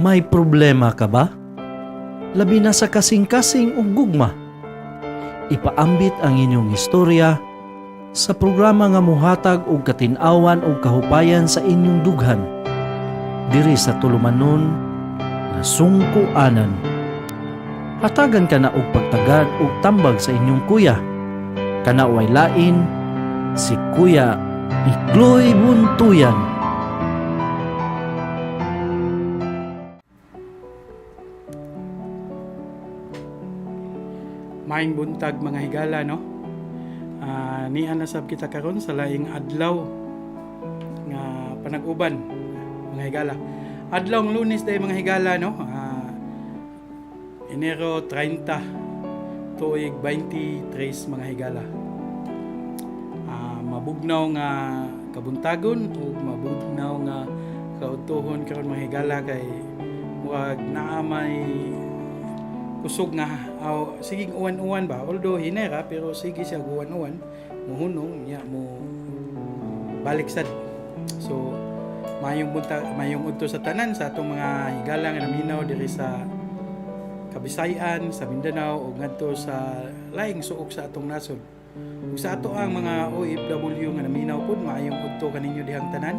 May problema ka ba? Labi na sa kasing-kasing ug gugma. Ipaambit ang inyong istorya sa programa nga muhatag og katin-awan ug kahupayan sa inyong dughan. Diri sa tulumanon nga Sungkoanan. Hatagan ka na og pagtagad ug tambag sa inyong kuya. Kana way lain si Kuya Ikloy Buntuyan. Maayong buntag, mga higala, no? Niya na sab kita karon sa laing adlaw nga panag-uban, mga higala. Adlaw ng Lunes day, mga higala, no? Enero 30 tuig 23, mga higala. Mabugnaw nga kabuntagon ug mabugnaw nga kautuhon karon, mga higala, kay murag naa may kusog nga aw sige uwan-uwan ba, although hinera pero sige siya uwan-uwan, muhunong nya mo balik sad. So mayong buntag, mayong udto sa tanan sa atong mga higala nga naminaw diri sa Kabisayan, sa Mindanao ug ngadto sa laing suok sa atong nasod. Ug sa ato ang mga OFW nga naminaw pud, maayong udto kaninyo dihang tanan.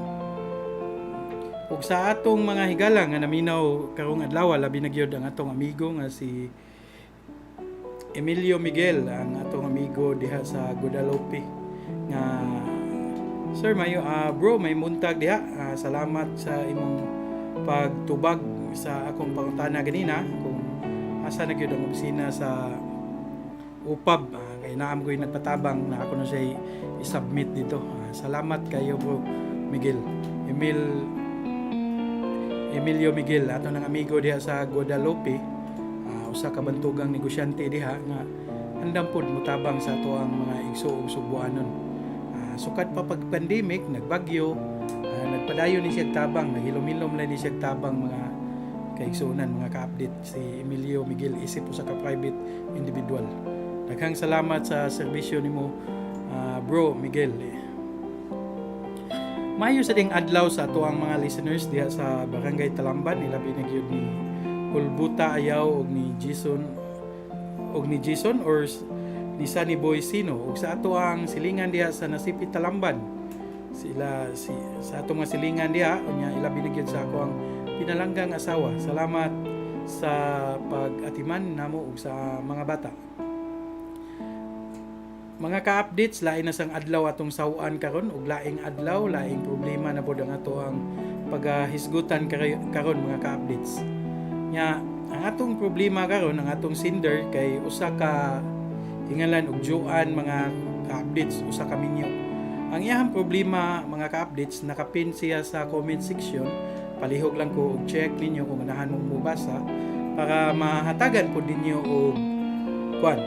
Ug sa atong mga higala nga naminaw karong adlaw, labi na gyud ang atong amigo nga si Emilio Miguel, ang atong amigo diha sa Guadalupe nga sir, mayo bro, may muntag diha. Salamat sa imong pagtubag sa akong pangutana ganina kung asa na gyud ang opisina sa UPAB, kay naa man ko'y nagpatabang na ako na siya i-submit dito. Salamat kayo, bro Miguel, Emilio Miguel, ato ng amigo diha sa Guadalupe, usa ka bantugang negosyante diha nga andam pod mutabang sa ato ang mga igso ug sugbuanon. Sukad pa pag pandemic, nagbagyo, nagpadayon ni siya tabang, naghilom-hilom lang ni siya tabang, mga kaigsuonan, mga ka-update, si Emilio Miguel isip usa ka private individual. Daghang salamat sa serbisyo nimo, bro Miguel. Maayo sa ding adlaw sa ato ang mga listeners diha sa Barangay Talamban, ilabi na gyud ni Hulbuta Ayaw ug ni Jason or ni Sunny Boy Sino, ug sa ato ang silingan diha sa Nasipi Talamban, sila si sa atong mga silingan diha. Unya ilabi na gyud sa ako ang pinalanggang asawa. Salamat sa pag-atiman namo ug sa mga bata. Mga ka-updates, lain na sang adlaw atong sawan karon ug laing adlaw, laing problema na pod ang ato ang paghisgutan karon, mga ka-updates. Nya ang atong problema karon, ang atong sender kay usa ka hingalan og Joan, mga ka-updates, usa ka minyo. Ang iyang problema, mga ka-updates, nakapin siya sa comment section. Palihog lang ko og check ninyo kung ganahan mong mobasa para mahatagan pod ninyo og kuan,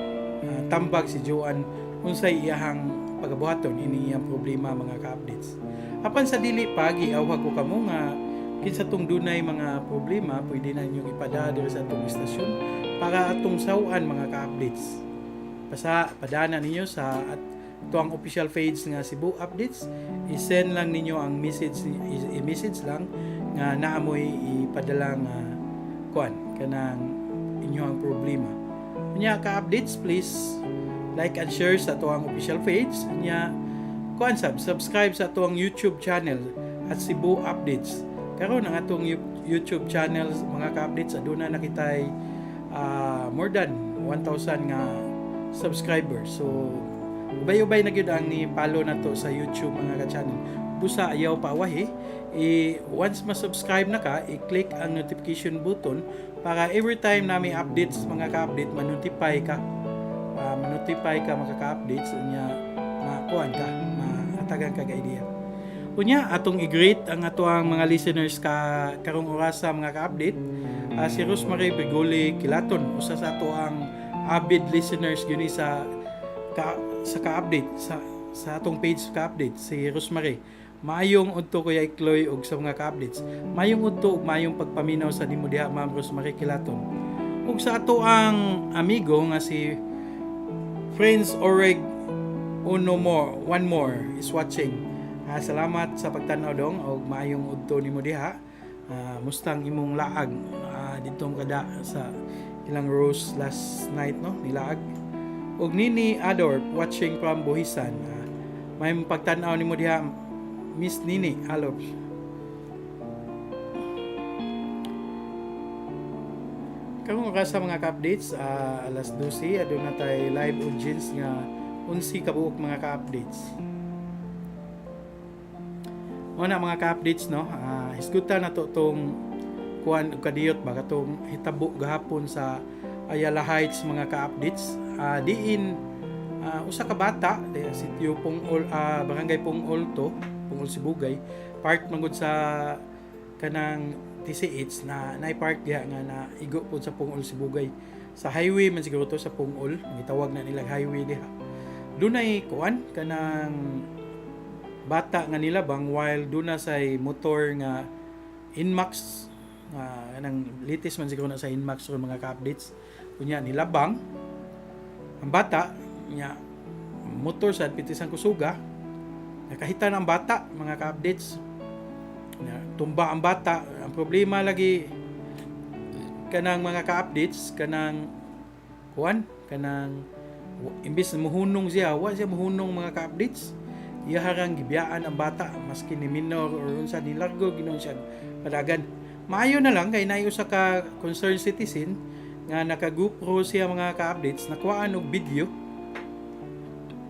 tambag si Joan unsay iyahang pagabuhaton ini iyang problema, mga ka-updates. Apan sa dili pa, giawhag ko kamo nga kinsa tong dunay mga problema, pwede na ninyong ipada diri sa atong istasyon para atong sawan, mga ka-updates. Basta padana ninyo sa at to ang official page nga Cebu Updates, i-send lang ninyo ang message, i-message lang nga naamoy ipadala nga kuan kanang inyong problema. Unya, ka-updates, please like and share sa ato ang official page. Unya kuan sab, subscribe sa ato ang YouTube channel at Cebu Updates. Karon ang atong YouTube channel, mga ka-updates, aduna na kitay more than 1,000 nga subscribers. So ubay-ubay na gyud ang ni follow na to sa YouTube, mga ka-channel. Busa ayaw pa awahi. Once ma-subscribe na ka, i-click ang notification button para every time na may updates, mga ka-update, ma-notify ka. Ma-notify ka, mga ka-updates, unya makuan ka, maatagan ka idea. Unya atong i-greet ang ato ang mga listeners ka karong orasa, mga ka-update. Si Rosemary Brigoli Kilaton, usa sa ato ang avid listeners gyud ni sa ka-update sa atong page ka-update, si Rosemary. Maayong udto, Kuya Ikloy, ug sa mga ka-updates. Maayong udto ug maayong pagpaminaw sa nimo diha, Ma'am Rosemary Kilaton. Ug sa ato ang amigo nga si Friends Oreg Uno More, One More is watching. Salamat sa pagtan-aw dong ug maayong udto nimo diha. Mustang imong laag didto kada sa ilang rose last night, no, nilaag. Og Nini Adorp, watching from Buhisan. May pagtan-aw nimo diha, Miss Nini Alop. Karon ka sa mga ka-updates, alas 12 aduna tay live audience nga 11 kabuok, mga ka-updates. Mao na, mga ka-updates, no. Hisgutan na to tong kuan og kadiyot ba, katong hitabo gahapon sa Ayala Heights, mga ka-updates. Diin usa ka bata di, sitio Pungol, barangay Pungol to, Pungol Sibugay, part man gud sa kanang TCH na naay part diha nga na igo pod sa Pungol Sibugay. Sa highway man siguro to sa Pungol, gitawag na nilang highway diha. Dunay kuan, kanang bata nga nilabang while duna say motor nga Inmax, nga kanang latest man siguro na sa Inmax ron, mga ka-updates. Kunya nilabang ang bata nya motor sa pitis ang kusuga, nakahita na ang bata, mga ka-updates. Nya, tumba ang bata. Ang problema lagi kanang, mga ka-updates, kanang kuan, kanang imbis na muhunong siya, wa siya muhunong, mga ka-updates. Iyaharang gibiyaan ang bata maski ni minor or unsa, nilargo ginon siya padagan. Maayo na lang kay naay usa ka concerned citizen nga naka GoPro siya, mga ka-updates, nakuhaan og video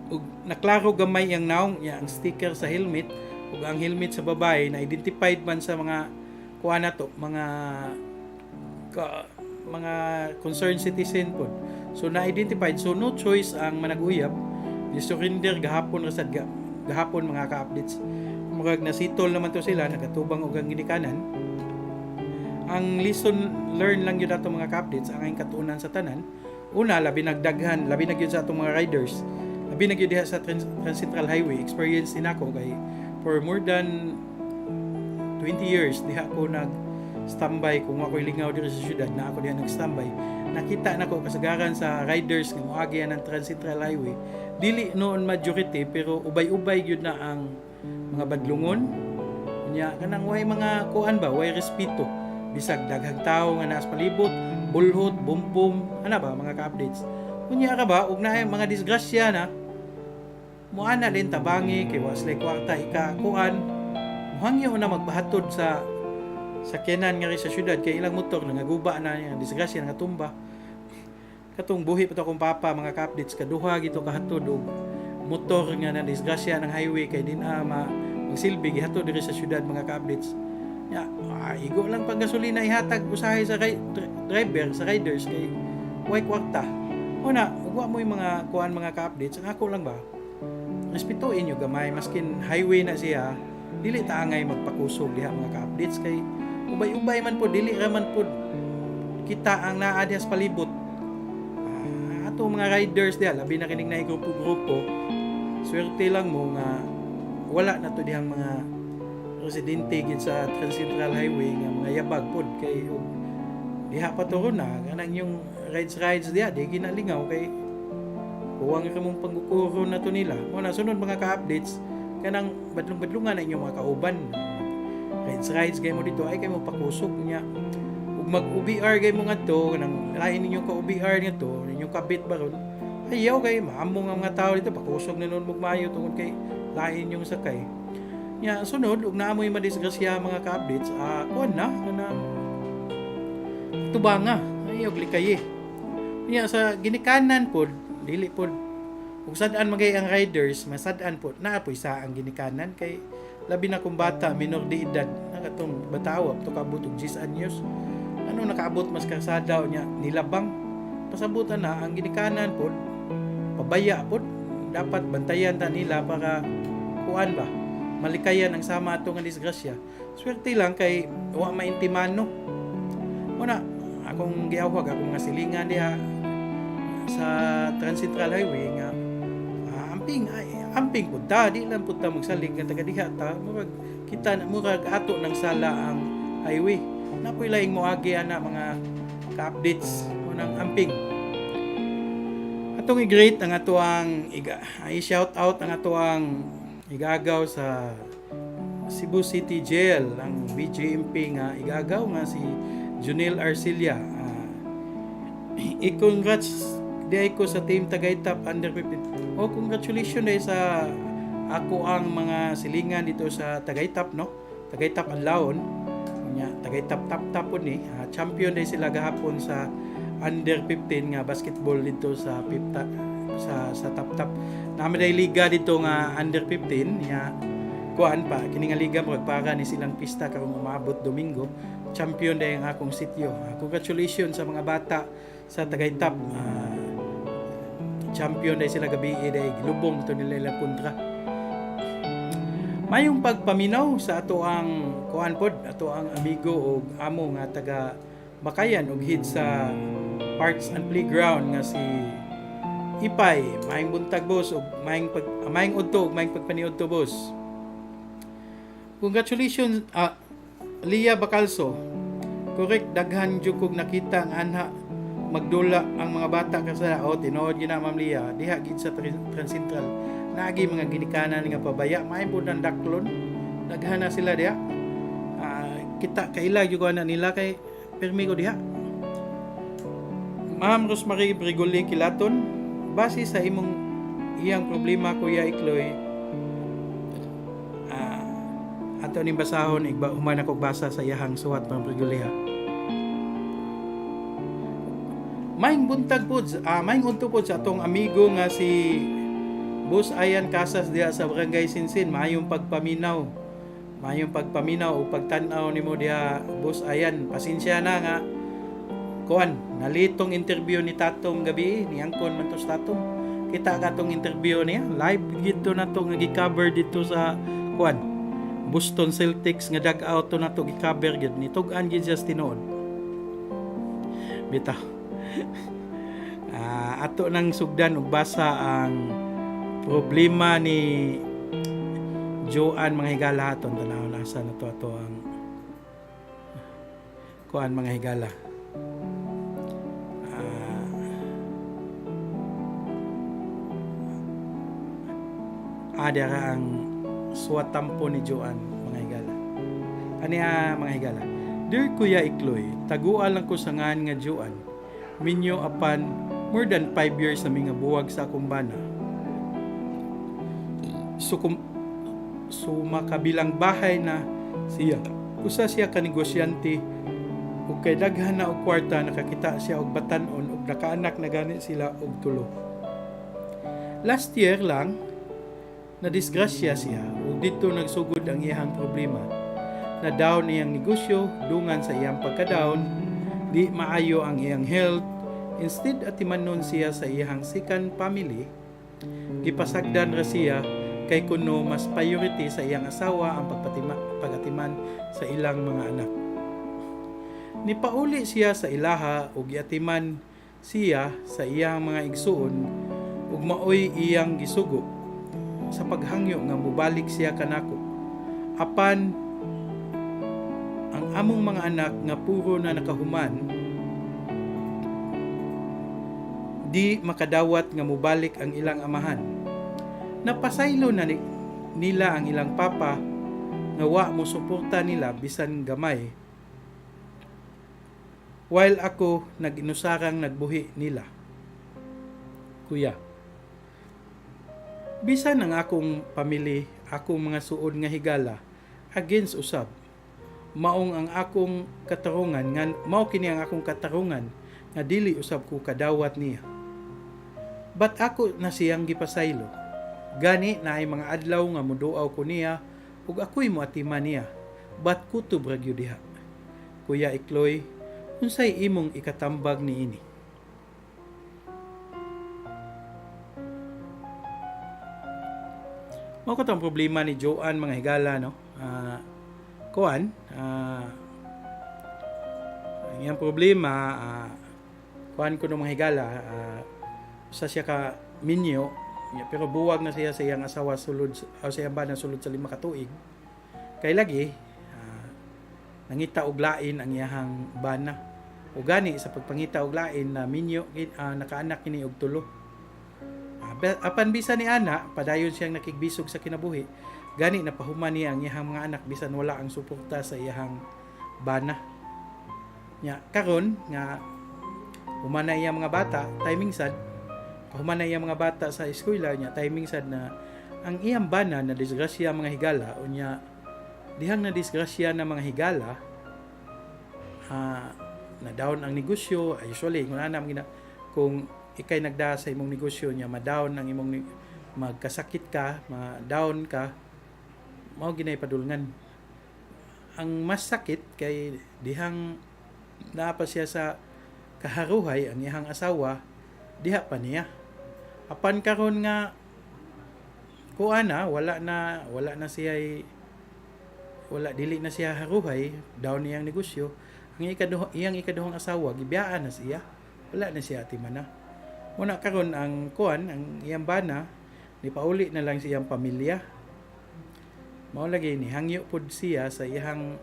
ug naklaro gamay ang naong niya, ang sticker sa helmet ug ang helmet sa babae na identified man sa mga kuan na to, mga concerned citizen pod. So na-identified, so no choice ang manag-uyab, ni-surrender gahapon ra sad gahapon, mga ka-updates. Murag nasitol naman to sila, nagatubang og ang ginikanan. Ang lesson learn lang yun ato, mga ka-updates, ang ayong katuunan sa tanan, una, labi nagdaghan, labi na gyud sa atong mga riders, labi na gyud diha sa Transcentral Highway. Experience din ako kay for more than 20 years diha ko nag standby. Kung ako'y lingaw diri sa syudad na ako diha nag-standby, nakita nako kasagaran sa riders nga moagi ng Transcentral Highway, dili noon majority pero ubay-ubay gyud na ang mga badlungon nya, kanang way mga kuan ba, way respeto bisag daghang tawo nga naas palibot, bulhot, bumbum ana ba, mga ka-updates. Unya ka ba ug naay mga disgrasya na moana din tabangi kay wa sila'y kwarta ika kuan, muhangyo na magpahatod sa sakyanan nga rin sa syudad kay ilang motor nangaguba na niya, disgrasya, nga tumba. Katong buhi pa to akong papa, mga ka-updates, kaduha gito kahatod og motor nga na disgrasya ng highway kay din ma magsilbi gihatod diri sa syudad, mga ka-updates. Ya, igo lang pang gasolina ihatag usahay sa driver, sa riders, kay way kwarta. Una, ug wa mo yung mga kuan, mga ka-updates, ang ako lang ba, respetuin nyo gamay maskin highway na siya, dili ta angay magpakusog diha, mga ka-updates, kay ubay-ubay man po, dili ra man pod kita ang naa diha sa palibot. Ato mga riders diha, labi na kining naay grupo-grupo, swerte lang mo nga wala na to dihang mga residente gid sa Transcentral Highway nga mga yabag pod, kay og diha pa to ron na kanang yung rides rides diha, di ginalingaw kay kuwang ra mong panggukuro na to nila. Mo na, sunod, mga ka-updates, kanang badlong-badlungan na inyong mga kauban. Rides rides gay mo dito ay kay mo pakusog niya, ug mag OBR gay mo ngadto, kanang lain ninyong ka OBR ngadto, ninyong kabit ba ron, ayaw kay maamong ang mga tao dito, pakusog na noon mayo tungod kay lain yung sakay nya. Sunod, ug naa mo'y madisgrasya, mga ka-updates, kuan na, kanang tubanga, ayaw likaye nya sa ginikanan pod, dili pod ug sad-an magay ang riders, masad-an pod naa poy sa ang ginikanan, kay labi na kung bata, minor de edad na, katong batawa to kaabot og 10 anyos, ano, nakaabot mas karsada nya nilabang, pasabutan na ang ginikanan pod, pabaya pod. Dapat bantayan ta nila para kuan ba, malikayan ang sama ato nga disgrasya. Swerte lang kay wa maintimano. Una, akong giawhag, akong nga silingan diha sa Transcentral Highway nga amping ay, amping pud ta, di lang pud ta magsalig nga taga diha ta, murag kita na, murag ato ng sala ang highway napoy laing moagi ana, mga ka-updates. Unang amping, atong i-greet ang ato ang iga, i-shout out ang ato ang igagaw sa Cebu City Jail ang BJMP nga igagaw nga si Junel Arcilia. I-congrats diay ko sa Team Tagaytap under 15. Oh, congratulations diay sa ako ang mga silingan dito sa Tagaytap, no? Tagaytap Anlaon. Unya Tagaytap tap tap pod ni. Champion day sila gahapon sa under 15 nga basketball dito sa Pipta sa Tap Tap. Naa man day liga dito nga under 15 nya kuan pa kini nga liga, murag para ni silang pista karong umaabot Domingo. Champion day ang akong sityo. Congratulations sa mga bata sa Tagaytap. Champion day sila gabi day, gilubong to nila ilang kontra. Mayong pagpaminaw sa ato ang kuan pod, ato ang amigo og amo nga taga Bakayan og head sa Parks and Playground nga si Ipay. Maayong buntag, boss, og maayong udto ug maayong pagpaniudto, boss. Congratulations, Lia Bacalso. Correct, daghan jud kog nakita ang anha magdula ang mga bata kasi. Oh, tinuod gyud na, Ma'am Lia, diha gid sa Transcentral. Naagi mga ginikanan nga pabaya, maay pud ang daklon. Daghan na sila diha. Kita kaila gyud ko ana nila kay pirmi ko diha. Ma'am Rosemary Brigoli Kilaton, base sa imong iyang problema, Kuya Ikloy, ato ning basahon igba human ako basa sa iyahang suwat, Ma'am Brigoli, ha. Maayong buntag pod, maayong udto pod sa atong amigo nga si Boss Ayan Casas diha sa Barangay Sinsin. Maayong pagpaminaw. Maayong pagpaminaw o pagtan-aw nimo diha, Boss Ayan. Pasensya na nga kuan, nalitong interview ni Tatong gabi, ni angkon man to sa Tatong. Kita ka tong interview niya, live gito na to nga gi-cover dito sa kuan. Boston Celtics nga dugout to na to gi-cover gid ni tug-an gid siya sa tinuod. Bitaw. Ato nang sugdan og basa ang problema ni Joanne, mga higala. Aton tanaw nasa na to ato ang kuan, mga higala. Dira ang suwat tampo ni Joanne, mga higala. Ani mga higala. "Dear Kuya Ikloy, tagua lang ko sa ngan nga Joanne. Minyo apan more than 5 years na nga buwag sa akong bana. Sumakabilang bahay na siya. Usa siya ka negosyante ug kay daghan na og kwarta, nakakita siya og batan-on ug nakaanak na gani sila og tulo. Last year lang na disgrasya siya ug didto nagsugod ang iyang problema. Na down iyang negosyo, dungan sa iyang pagka-down, di maayo ang iyang health. Instead atimanon siya sa iyang second family, gipasagdan ra siya kay kuno mas priority sa iyang asawa ang pagatiman sa ilang mga anak. Nipauli siya sa ilaha ug giatiman siya sa iyang mga igsuon ug maoy iyang gisugo sa paghangyo nga mobalik siya kanako. Apan ang among mga anak nga puro na nakahuman, di makadawat nga mobalik ang ilang amahan. Napasaylo na nila ang ilang papa nga wa mo suporta nila bisan gamay. While ako nag-inusarang nagbuhi nila. Kuya, bisan ang akong pamilya, akong mga suod nga higala, against usab. Maong ang akong katarungan nga mao kini ang akong katarungan nga dili usab ko kadawat niya. But ako na siyang gipasaylo. Gani naay mga adlaw nga muduaw ko niya ug ako'y moatiman niya. But kutob ra gyud diha. Kuya Ikloy, unsay imong ikatambag niini?" Mao katong problema ni Joanne, mga higala, no. Kuan, ang iyang problema, kuan ko no, mga higala, usa siya ka minyo ya, pero buwag na siya sa iyang asawa sulod o sa iyang bana sulod sa 5 ka tuig. Kay lagi nangita og lain ang iyahang bana. O gani sa pagpangita og lain na minyo, nakaanak kini og tulo. Apan bisa ni ana, padayon siyang nakigbisog sa kinabuhi. Gani napahuman niya ang iyang mga anak bisan wala ang suporta sa iyang bana. Nya karon nga human na iyang mga bata, timing sad human na iyang mga bata sa eskwela niya, timing sad na ang iyang bana na disgrasya, mga higala. Unya dihang na disgrasya na, mga higala, na down ang negosyo. Ay, usually kung ana gina, kung ikay nagda sa imong negosyo niya, ma-down ang imong magkasakit ka, ma-down ka, mao ginay padulngan. Ang mas sakit kay dihang naa pa siya sa kaharuhay, ang iyang asawa diha pa niya. Apan karon nga kuan na, wala na siya, wala, dili na siya haruhay, down niyang negosyo, ang iyang ikaduhang asawa gibiyaan na siya, wala na siya atimana. Muna karon ang kuan, ang iyang bana ni pauli na lang sa iyang pamilya. Mao lagi ni hangyo pod siya sa iyang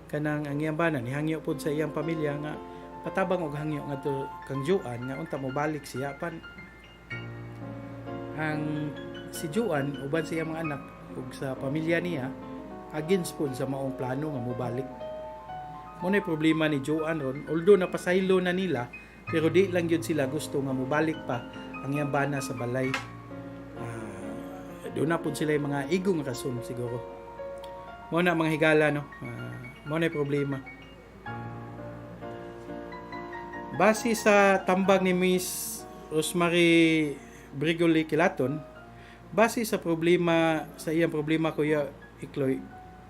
kanang, ang iyang bana ni hangyo pod sa iyang pamilya nga patabang og hangyo ngadto kang Juan nga unta mo balik siya. Pan ang si Juan uban sa iyang mga anak ug sa pamilya niya, against pod sa maong plano nga mobalik. Mo na problema ni Joan ron. Although napasaylo na nila, pero di lang gyud sila gusto nga mobalik pa ang iyang bana sa balay. Doon na pud sila yung mga igong rason siguro. Mo na, mga higala, no. Mo na problema. Base sa tambag ni Miss Rosemary Brigoli Kilaton, base sa problema, sa iyang problema, Kuya Ikloy,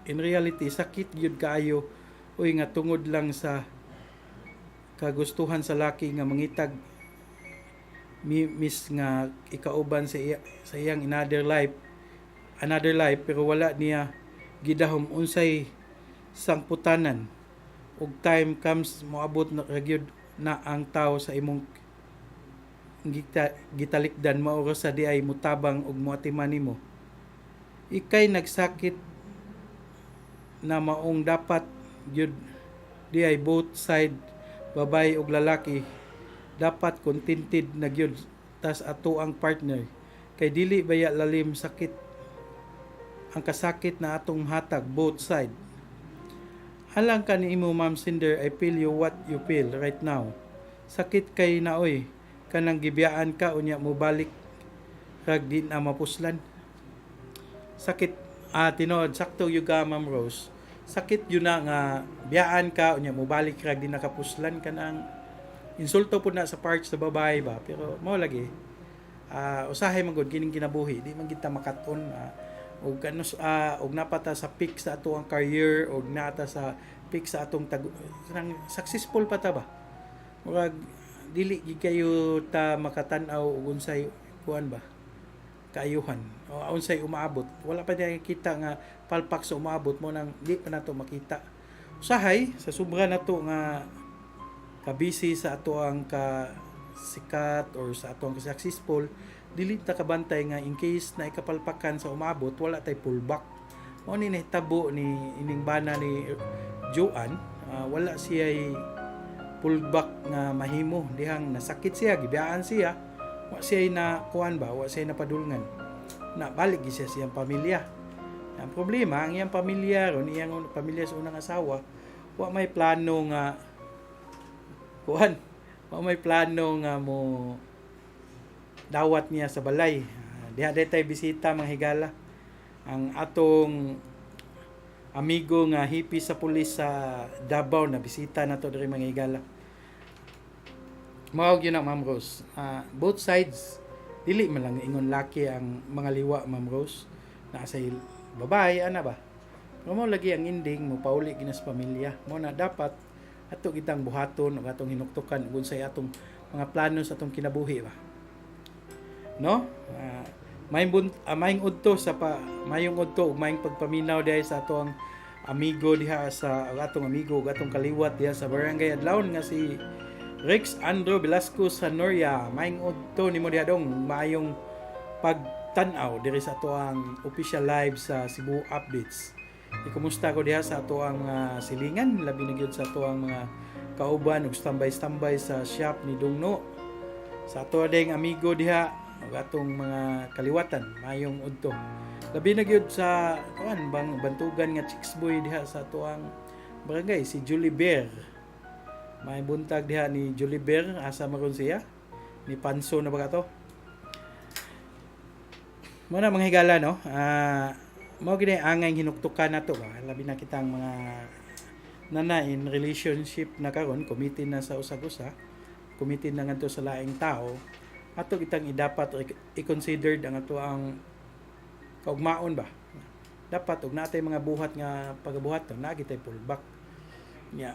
in reality sakit gyud kaayo uy nga tungod lang sa kagustuhan sa laki nga mangitag miss nga ikauban sa iyang another life, pero wala niya gidahom unsay sangputanan ug time comes moabot na ra gyud na ang tao sa imong gitalikdan, mao ra sa diay mutabang ug moatiman nimo. Ikay nagsakit na maong dapat gyud diay both side, babae ug lalaki, dapat contented na gyud tas ato ang partner kay dili baya lalim sakit ang kasakit na atong mahatag both side. Alang ka ni imo, Ma'am Cinder, I feel you what you feel right now. Sakit kay naoy kanang gibiyaan ka unya mo balik rag di na mapuslan. Sakit, tinuod, sakto gyud ka, Ma'am Rose. Sakit yun na nga biyaan ka unya mo balik rag di nakapuslan ka. Nang insulto pud na sa parts sa babae ba, pero mao lagi, usahay man gud kining kinabuhi, di man kita makaton og ano, og napata sa peak sa ato ang career og nata sa peak sa atong kanang successful pa ta ba, murag dili gid kayo ta makatan-aw og unsay kuan ba, kaayuhan o unsay umaabot. Wala pa niya kita nga palpak sa umaabot mo nang di pa nato makita. Usahay sa sobra nato nga kabisi sa ato ang ka sikat or sa ato ang successful, dili ta kabantay nga in case na ikapalpakan sa umabot, wala tay pullback. Mao ni nahitabo ni ining bana ni Joan. Wala siya pullback nga mahimo dihang nasakit siya, gibiyaan siya, wa siya na kuan ba, wa siya napadulngan na balik gyud siya sa iyang pamilya. Ang problema, ang iyang pamilya ron, iyang pamilya sa unang asawa, wa may plano nga kuan, wa may plano nga mo dawat niya sa balay. Diha day tay bisita, mga higala, ang atong amigo nga hepe sa pulis sa Davao na bisita na to diri, mga higala. Mao gyud na, Ma'am Rose. Both sides, dili man lang ingon laki ang mga liwa, Ma'am Rose, naa sa babae ana ba. Pero mao lagi ang ending mo pauli gina sa pamilya. Mo na dapat ato kitang buhaton ug atong hinuktukan ug unsay atong mga plano sa atong kinabuhi ba, no? Maayong udto sa pa, mayong udto ug maayong pagpaminaw diha sa ato ang amigo diha sa ang atong amigo ug atong kaliwat diha sa Barangay Adlaon nga si Rex Andro Velasco Sanoria. Maayong udto nimo diha dong, maayong pagtan-aw diri sa ato ang official live sa Cebu Updates. Ikumusta ko diha sa ato ang mga silingan, labi na gyud sa ato ang mga kauban ug standby-standby sa shop ni Dungno. Sa ato ding amigo diha ug atong mga kaliwatan, maayong udto. Labi na gyud sa kuan bang bantugan nga chicks boy diha sa tuang barangay, si Julie Bear. May buntag diha ni Julie Bear, asa maron siya? Ni Panso na ba to? Mo na, mga higala, no. Mao gid angay hinuktukan nato ba. Labi na kitang mga nana in relationship na karon, committed na sa usag-usa, committed na ngadto sa laing tao, ato kitang idapat i-considered ang ato ang kaugmaon ba. Dapat og natay mga buhat nga pagabuhat to, naa kitay pullback nya.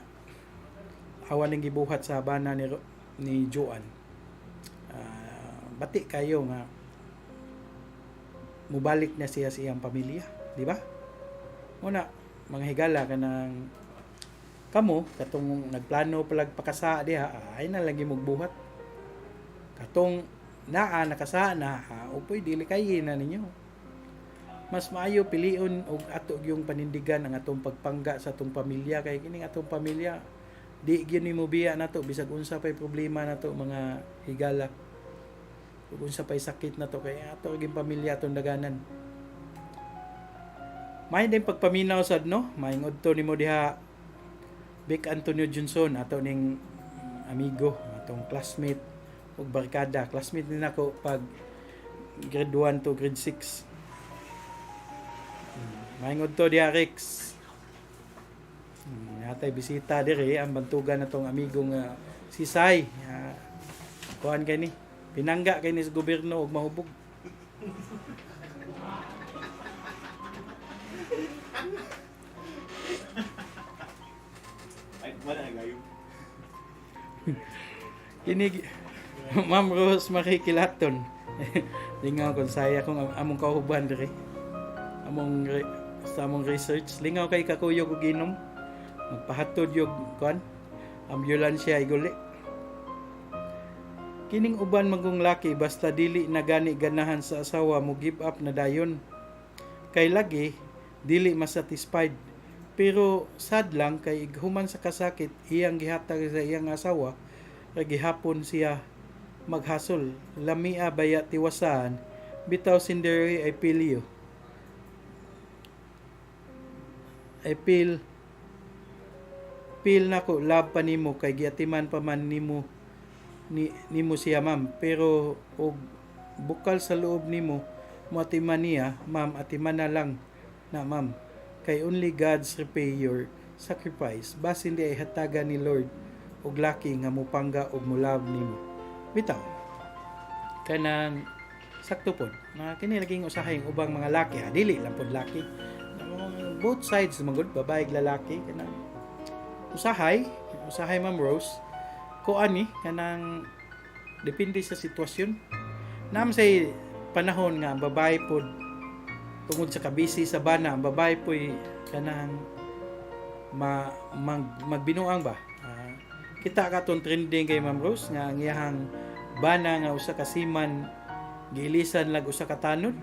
Awan ning gibuhat sa bana ni Joan. Bati kayo nga mubalik na siya sa iyang pamilya, di ba? Muna, mga higala, kanang kamo katong nagplano palag pakasa diha, ay na lagi magbuhat. Katong naa nakasa na, upoy dili kay na ninyo. Mas maayo pilion og ato yung panindigan ang atong pagpangga sa atong pamilya, kay kining atong pamilya di gyud nimo biya nato bisag unsa pay problema nato, mga higala, ug unsa pay sakit nato, kay ato gyud pamilya atong daganan. May din pagpaminaw sad, no. Maayong udto nimo diha, Vic Antonio Johnson, ato ning amigo, atong classmate ug barkada. Classmate din ako pag grade 1 to grade 6. Maayong udto diha, Rex. Natay bisita diri ang bantugan natong amigo nga si Sai. Kuan kay ni. Pinangga kay ni sa gobyerno og mahubog. Ay, wala na gayo. Kini Ma'am Rose Marie Kilaton. Lingaw kon saya kung among kauban diri. Sa among research, lingaw kay kakuyog og ginom. Magpahatod yog kuan ambulansya iguli. Kining uban magong laki, basta dili na gani ganahan sa asawa, mo give up na dayon. Kay lagi dili masatisfied. Pero sad lang kay ighuman sa kasakit iyang gihatag sa iyang asawa, ra gihapon siya maghasol. Lamia baya tiwasan bitaw, Cinderella. I feel you. I feel feel nako love pa nimo kay giatiman pa man nimo ni nimo siya, ma'am, pero og bukal sa loob nimo moatiman niya, ma'am, atiman na lang na, ma'am, kay only God's repay your sacrifice. Basin di ay hatagan ni Lord og laki nga mupangga og mulove nimo. Bitaw, kanang sakto pod na kini laging usahay ang ubang mga laki, ha, dili lang pod laki, both sides man gud, babae ug lalaki. Kanang usahay usahay, Ma'am Rose, kuan ni kanang depende sa sitwasyon. Naam say panahon nga ang babae pod, tungod sa kabisi sa bana, ang babae po'y kanang magbinuang ba. Kita ka tong trending kay Ma'am Rose nga ang iyahang bana nga usa ka seaman giilisan lag usa ka tanod.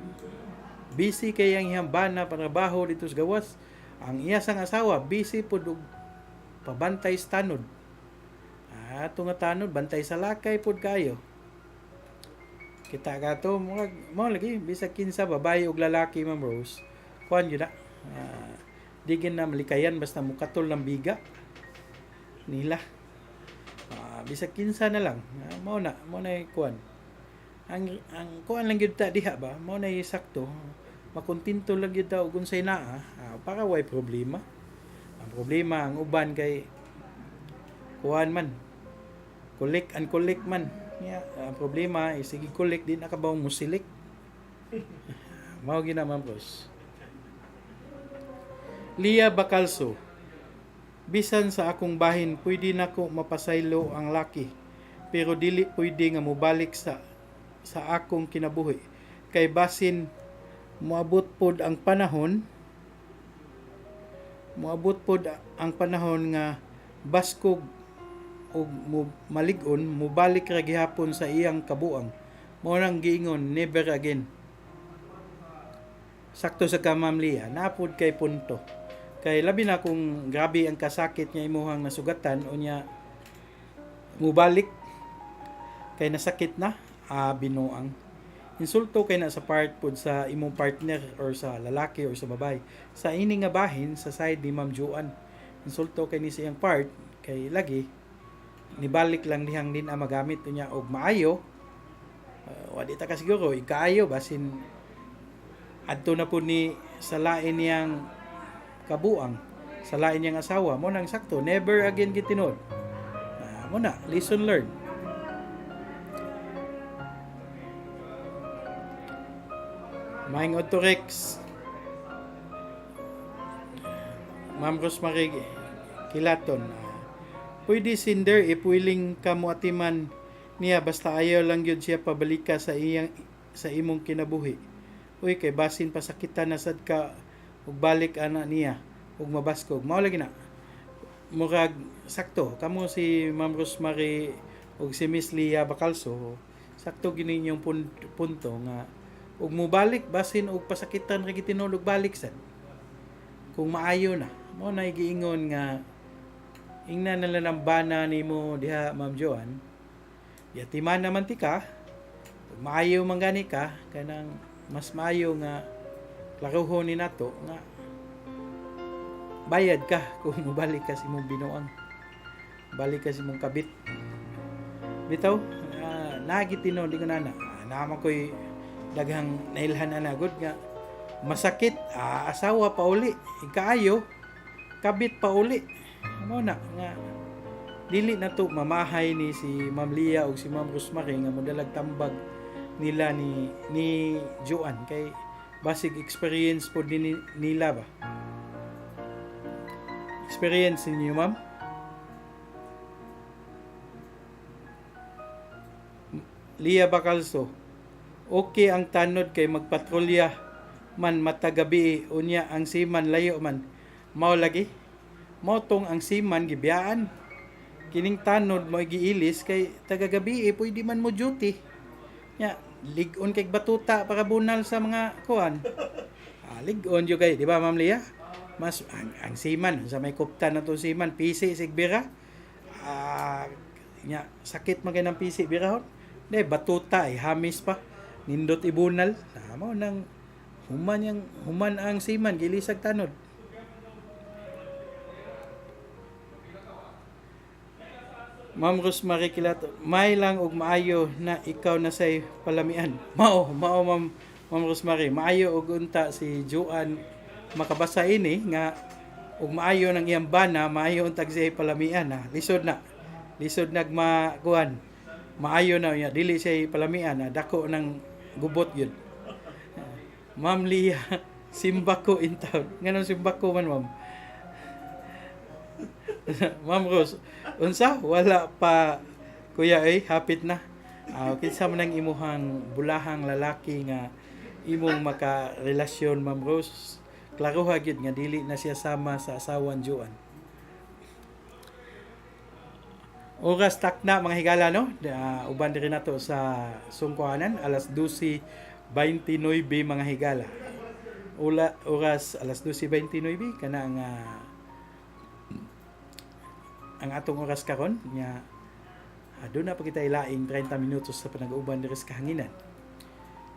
Busy kay ang iyang bana, trabaho dito sa gawas. Ang iya sang asawa busy pud og pabantay sa tanod. Ato nga tanod bantay sa lakay pud kayo. Kita ka to, murag mo lagi bisag kinsa, babae og lalaki, Ma'am Rose, kuan yun na. Di gin na malikayan basta mukatol ng biga nila. Bisag kinsa na lang. Mao na kuan. Ang kuan lang gyud ta diha ba, mao na sakto. Makontento lang gyud ta og unsay naa, para way problema. Ang problema ang uban kay kuan man. Collect and collect man. Yeah, ang problema is sige collect, di na kabaw mo silik. Mao gina, Ma'am Rose. Lia Bacalso. Bisan sa akong bahin, pwede nako mapasaylo ang laki. Pero dili pwede nga mobalik sa akong kinabuhi. Kay basin moabot pod ang panahon nga baskog og mo malig-on, mobalik ra gihapon sa iyang kabuang. Mao nang giingon, never again. Sakto sa ka, Ma'am Lia, napod kay punto. Kay labi na kung grabe ang kasakit nga imuhang nasugatan, unya mubalik kay nasakit na, binuang. Insulto kay na sa part pod sa imong partner or sa lalaki or sa babae. Sa ini nga bahin sa side ni Ma'am Joanne. Insulto kay ni sa iyang part kay lagi nibalik lang dihang din ang magamit niya og maayo. Wa di ta ka siguro ikaayo basin adto na po ni sa lain niyang kabuang, sa lain niyang asawa mo nang sakto, never again gitinuod. Mo na lesson learned. Maing Otorex, Ma'am Rosemary Kilaton, pwede sinder ipuiling ka mo atiman niya basta ayaw lang gyud siya pabalika sa iyang sa imong kinabuhi. Uy, kay basin pasakitan na sad ka ug balik ana niya ug mabaskog. Mao lagi na. Murag sakto kamo si Ma'am Rosemary ug si Miss Lia Bacalso, sakto gini inyong punto nga ug mobalik basin og pasakitan ra gitinuod og balik sad. Kung maayo na, mo na giingon nga ingna na lang ang bana nimo diha, Ma'am Joan. Yatiman naman ti ka, ug maayo man gani ka, kanang mas maayo nga klaruhon ni nato nga bayad ka kung mobalik ka sa imong binuang. Balik ka sa imong kabit. Bitaw, nagi tinuod di ko nana. Naman ko'y daghang nailhan ana gud nga masakit, asawa pa uli, ikaayo, kabit pa uli. Mo na nga dili na to mamahay ni si Ma'am Lia o si Ma'am Rosemary nga modalag tambag nila ni Joanne kay basig experience po din nila ba. Experience ninyo, ma'am? Lia Bacalso, okay ang tanod kay magpatrolya man matagabi, unya ang seaman layo man. Mao lagi. Mao tong ang seaman gibiyaan. Kining tanod mo giilis kay tagagabi pwede man mo duty. Nya lig-on kay batuta para bunal sa mga kuan. Lig-on jud kay, di ba, Ma'am Lia? Mas ang seaman sa may kupta na to seaman pisi sigbira. Nya sakit man kay ng pisi birahon. Di batuta ay hamis pa. Nindot ibunal. Mao nang human yang human ang seaman gilisag tanod. Ma'am Rosemary Kilato, may lang og maayo na ikaw na say palamian. Mao, mao Ma'am Rosemary, maayo og unta si Joanne makabasa ini nga og maayo nang iyang bana, maayo untag siya palamian ha. Lisod na. Lisod nagmakuan. Maayo na niya dili siya palamian ha. Dako ng gubot yun. Ma'am Lia, simbako in town. Nganong simbako man, ma'am? Ma'am Rose, unsa? Wala pa kuya eh, hapit na. Kinsa man ang imuhang bulahang lalaki nga imong makarelasyon, Ma'am Rose? Klaroha gyud nga dili na siya sama sa asawan Joan. Oras takna mga higala no. Uban diri nato sa sungkuanan alas 12:29 mga higala. Ula oras alas 12:29 kana ang atong oras karon nya aduna pa kita ilaing 30 minutos sa panag-uban diri sa kahanginan.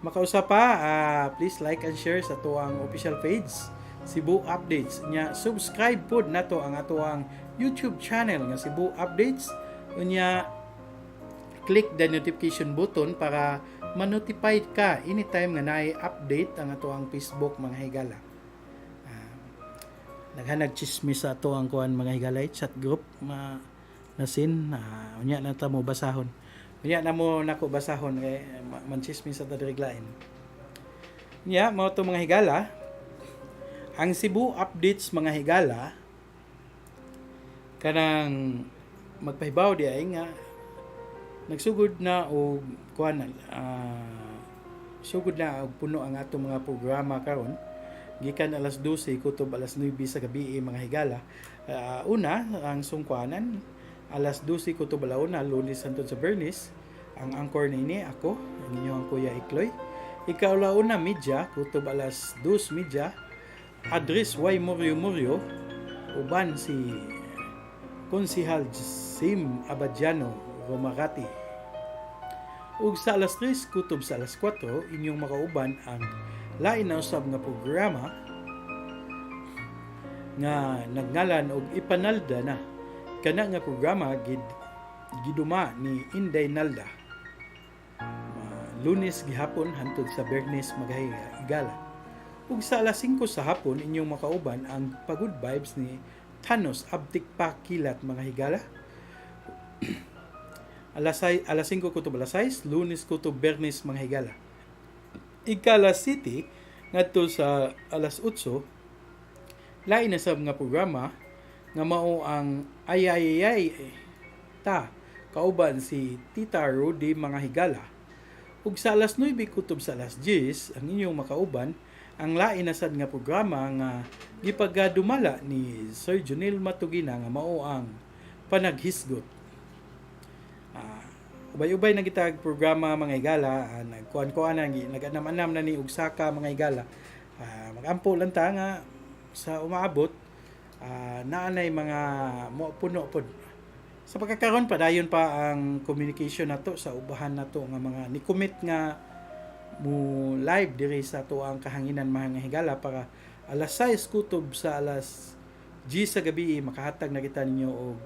Makausap pa, please like and share sa atuang official page Cebu Updates. Nya subscribe pod nato ang atuang YouTube channel nga Cebu Updates. Unya click the notification button para ma-notify ka anytime nga naay update ang atuang Facebook mga higala. Naghanag chismis sa ato ang kuan mga higalay chat group ma nasin, unya na ta mo basahon. Unya na mo nako basahon kay man chismis sa tadriglain. Nya mao to mga higala. Ang Cebu Updates mga higala kanang magpahibaw di ay nga nagsugod na og kuan, sugod na og puno ang atong mga programa karon gikan alas 12 kutob alas 9 sa gabi mga higala. Una ang sungkwanan alas 12 kutob alauna, Lunes hantod sa Bernis. Ang anchor niini ako, ang inyong Kuya Ikloy. Ikaulauna media kutob alas 2 media, Address Y Murio Murio uban si Konsihal Sim Abadiano Romarati. Ug sa alas 3 kutob sa alas 4, inyong makauban ang lain na usab nga programa nga nagngalan og Ipanalda Na. Kana nga programa giduma ni Inday Nalda. Lunes gihapon hantod sa Biyernes, mga higala. Ug sa alas 5 sa hapon, inyong makauban ang Pagod Vibes ni Thanos Abtik Pakilat, mga higala. Alas 5 kutob alas 6, Lunes kutob Biyernes, mga higala. Ika alas 7 ngadto sa alas 8, lain na sab nga programa nga mao ang Ay Ay Ay Ta kauban si Tita Rudy, mga higala. Ug sa alas 9 kutob sa alas 10, ang inyong makauban ang lain na sad nga programa nga gipagadumala ni Sir Junil Matugina nga mao ang Panaghisgot. Ubay-ubay na kitag programa, mga higala, nagkuan-kuan na, nag-anam-anam na ni og saka, mga higala. Magampo lang ta nga sa umaabot naanay mga mo puno pod. Sa pagkakaron, padayon pa ang communication nato sa ubahan nato nga mga ni-commit nga mo live diri sa ato ang kahanginan, mga higala, para alas 6 kutob sa alas 10 sa gabi makahatag na kita ninyo og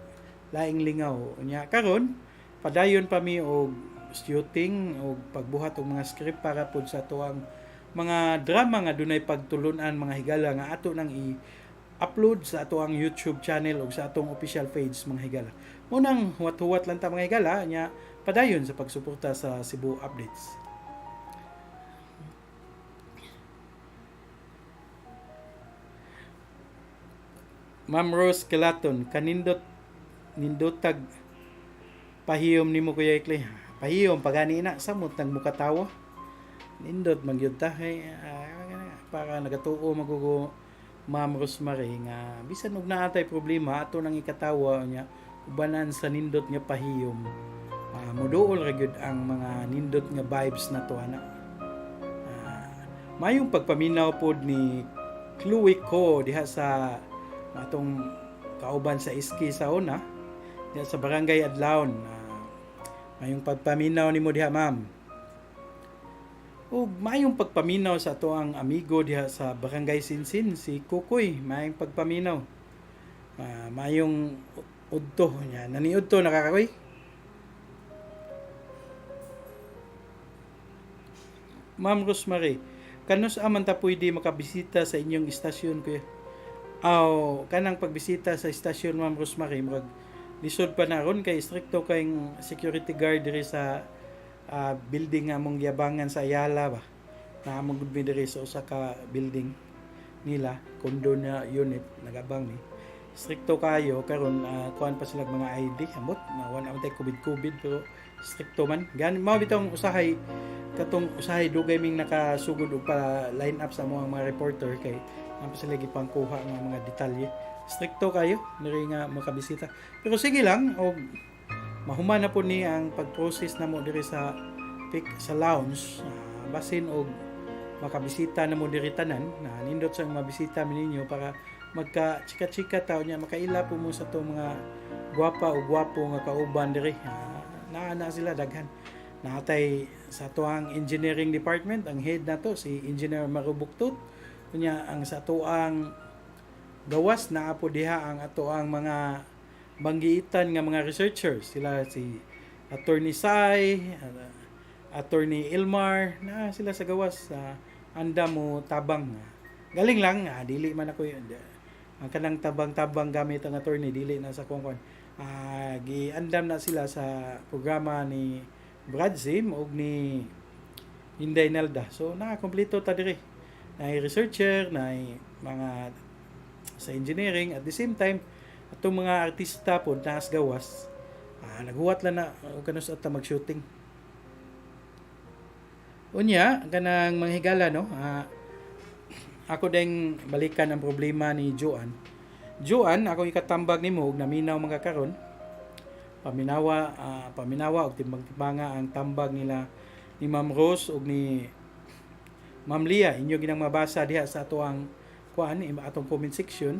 laing lingaw. Unya karon, padayon pa mi og shooting og pagbuhat og mga script para pod sa ato ang mga drama nga dunay pagtulunan, mga higala, nga ato nang i-upload sa ato ang YouTube channel ug sa atong official page, mga higala. Munang huwat-huwat lang ta, mga higala, nya padayon sa pagsuporta sa Cebu Updates. Ma'am Rose Kelaton, kanindot nindotag pahiyom nimo, Kuya Ikli. Pahiyom pagani na samot nang mukatawa. Nindot man gyud ta kay para nagatuo magugo, Ma'am Rosemary, nga bisan og naa tay problema, ato nang ikatawa niya ubanan sa nindot nga pahiyom. Moduol ra gyud ang mga nindot nga vibes na to ana. Mayong pagpaminaw pod ni Chloe ko diha sa atong kauban sa iski sa una diha sa Barangay Adlaon. Mayong pagpaminaw nimo diha, ma'am. Ug mayong pagpaminaw sa ato ang amigo diha sa Barangay Sinsin, si Kukoy. Mayong pagpaminaw. Mayong udto nya. Naniudto nakakakoy. Ma'am Rosemary, kanus aman ta pwede makabisita sa inyong istasyon, kuya? Aw, kanang pagbisita sa istasyon, Ma'am Rosemary, murag lisod pa na ron kay strikto kayong security guard diri sa building nga among giabangan sa Ayala ba. Naa man gud mi diri sa usa ka building nila, condo na unit, nagabang ni. Strikto kayo karon, kuan pa sila mga ID, amot na wala man tay COVID COVID pero strikto man. Gan mao bitong usahay katong usahay dugay ming nakasugod og pa line up sa among mga reporter kay naa pa sila gipangkuha nga mga detalye. Strikto kayo diri nga makabisita. Pero sige lang og mahuman na po ni ang pag-process namo diri sa pic sa lounge, basin og makabisita na mo diri tanan na nindot sa mabisita mi ninyo para magka chika-chika taw niya makaila po mo sa to mga gwapa o gwapo nga kauban diri. Naa na sila daghan. Naatay sa tuang engineering department, ang head nato si Engineer Marubuktot. Unya ang sa tuang gawas, naa po diha ang ato ang mga banggiitan nga mga researchers, sila si Attorney Sai, Attorney Ilmar, na sila sa gawas, anda mo tabang. Galing lang, dili man ako yun. Ang kanang tabang-tabang gamit ang attorney, dili na sa kung giandam na sila sa programa ni Brad Sim og ni Inday Nelda. So nakakompleto ta diri. Naay researcher, naay mga sa engineering, at the same time atong mga artista pod naas gawas. Naghuwat lang na og kanus ta mag-shooting. Unya kanang mga higala no, ako ding balikan ang problema ni Joan. Joan, ako ikatambag nimo og naminaw mga karon. Paminawa og timbang-timbanga ang tambag nila ni Ma'am Rose ug ni Ma'am Lia. Inyo ginang mabasa diha sa ato ang kuan atong comment section.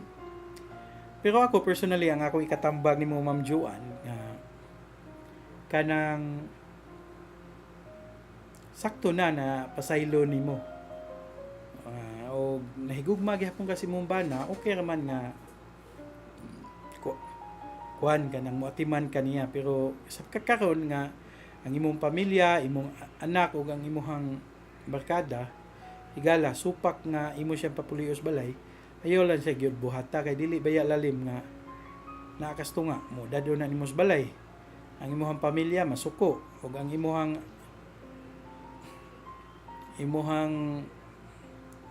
Pero ako personally, ang ako ikatambag nimo, Ma'am Joan, kanang Sakto na na pasaylo nimo. O nahigugma gihapon kasi imong bana, okay ra man nga kuan ka nang moatiman kaniya, pero sa kakaron nga ang imong pamilya, imong anak ug ang imong barkada higala supak nga imo siyang papulios balay, ayaw lang siya gyud buhata kay dili baya lalim nga nakastunga mo dado na nimo sa balay. Ang imong pamilya masuko ug ang imuhang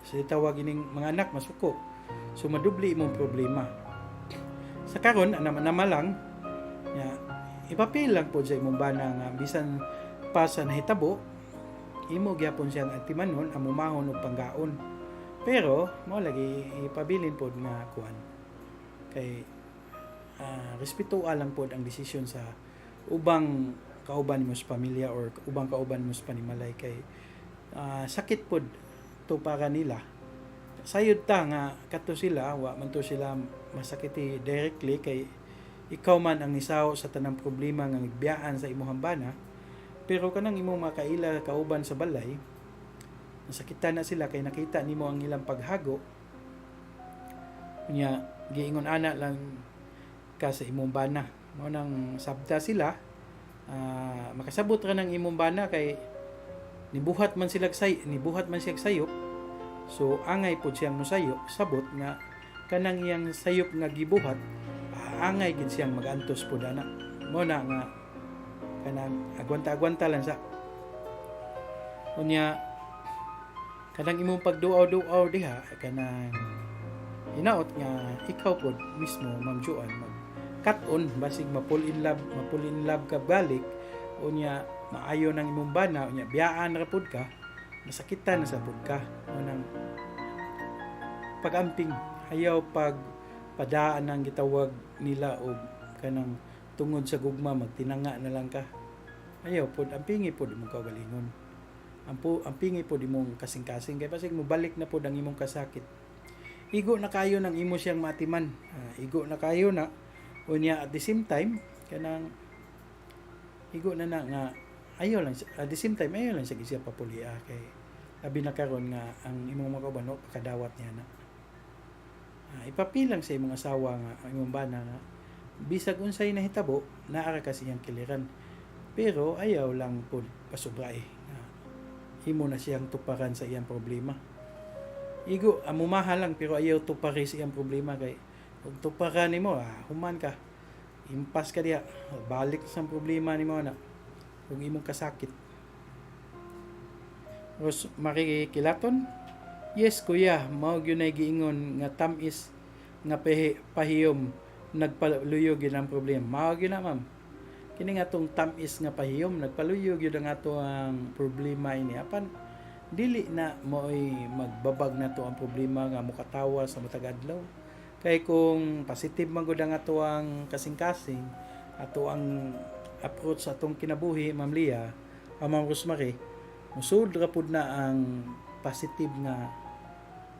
sa tawag ining mga anak masuko, so madubli imong problema. Sa karon anam lang nya, ipapil lang pod sa imong bana nga bisan pa sa nahitabo, imo gyapon siyang atimanon, amumahon og panggaon, pero mo lagi ipabilin pod nga kuan kay respetuha lang pod ang desisyon sa ubang kauban mo sa pamilya or ubang kauban mo sa panimalay kay sakit pod to para nila. Sayod ta nga kato sila, wa man to sila masakiti directly kay ikaw man ang nisaw sa tanang problema nga nagbiyaan sa imong bana, pero kanang imong makaila kauban sa balay, nasakitan na sila kay nakita nimo ang ilang paghago. Unya giingon ana lang ka sa imong bana, mao nang sabta sila, makasabot ra ng imong bana kay nibuhat man siya sayop, so angay pod siyang mosayop, sabot nga kanang iyang sayop nga gibuhat, angay gid siyang magantos pod ana. Mo na nga kanang agwanta-agwanta lang sa. Unya kanang imong pagduaw-duaw diha, kanang hinaot nga ikaw pod mismo, Ma'am Joanne, mag cut-on, basig ma-fall in love ka balik, unya maayo nang imong bana, unya biyaan ra pod ka, masakitan na sa pod ka. Mo nang pag-amping, ayaw pag padaan ang gitawag nila og kanang tungod sa gugma magtinanga na lang ka. Ayaw pod, ampingi pod imong kaugalingon, ampingi pod imong kasing-kasing kay basig mobalik na pod ang imong kasakit. Igo na kayo ng imo siyang matiman. Igo na kayo na. Unya at the same time kanang igo na na nga ayaw lang at the same time ayaw lang siya siya papulia kay labi na karon nga ang imong mga kauban wa pakadawat niya na. Ipapilang sa imong asawa nga ang imong bana nga bisag unsay nahitabo, naa ra kasi iyang kiliran, pero ayaw lang pod pasubray nga imo na siyang tuparan sa iyang problema. Igo amumaha lang, pero ayaw tupari sa iyang problema kay ug tuparan nimo, human ka, impas ka diha, balik sa problema nimo na ug imong kasakit. Ros Marie Kilaton, "Yes kuya, mao gyud nay giingon nga tam-is nga pahiyom nagpaluyo gyud ang problema." Mao gyud na, ma'am. Kini nga tong tam-is nga pahiyom nagpaluyo gyud ang ato ang problema ini, apan dili na mo'y magbabag na to ang problema nga mokatawa sa matag adlaw. Kay kung positive man gud ang ato ang kasing-kasing, ato ang approach sa atong kinabuhi, Ma'am Lia, Ma'am Rosemary, musud ra pud na ang positive nga